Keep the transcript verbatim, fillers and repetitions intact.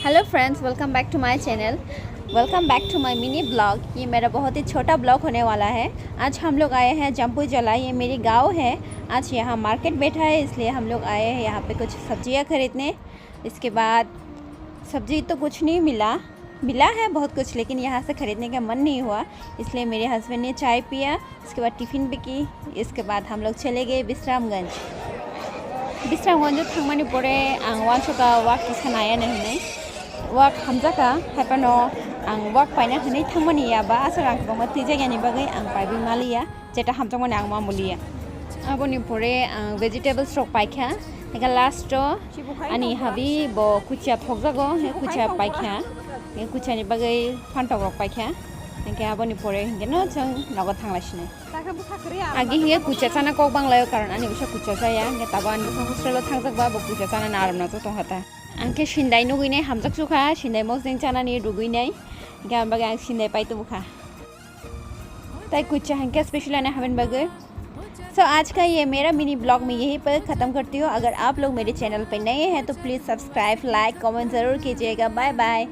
Hello friends, welcome back to my channel. Welcome back to my mini blog. ये मेरा बहुत ही छोटा ब्लॉग होने वाला है। आज हम लोग आए हैं जम्पू जला, ये मेरी गांव है। आज यहाँ मार्केट बैठा है, इसलिए हम लोग आए हैं यहाँ पे कुछ सब्जियाँ खरीदने। इसके बाद सब्जी तो कुछ नहीं मिला, मिला है बहुत कुछ, लेकिन यहाँ से खरीदने का मन नहीं हुआ, इसलिए मेरे हस्बैंड ने चाय पिया। Iske baad tiffin biki, iske baad hum log chale gaye Bisramganj. Bisramganj thangmani pore ang wansukha wak kisa nai ani hinwi. Wak hamjakha, haiphano ang wak paina hinwi thangmani ya ba aswk ang kwbangma twijak yani bagwi ang paiwi maliya, jeta hamjakmani ang ma muliya. Aboni pore ang vegetables rok paikha, eka last o ani habi bo kuchia thokjago, he kuchia paikha, he kuchiani bagwi phantok rok paikha. Hingke aboni pore hingke no chwng nogo thanglai sinai. Agi hingke kucha chana kok banglaio, karon ani usa kucha chaya, hingke tabo ani bwsa hostel o thangjak ba bo kucha chana na arom na tongkha ta. Ang khe sindai nugui nai hamjak sukha, sindai mosdeng chanani rugui nai, hingke ang bagwi ang sindai pai tubukha. Tai kucha hingke special ani haben bagwi. So आज का ये मेरा mini blog मैं यहीं पर ख़त्म करती हूँ। अगर आप लोग मेरे चैनल पर नए हैं तो प्लीज़ सब्सक्राइब, लाइक, कमेंट ज़रूर कीजिएगा। Bye bye.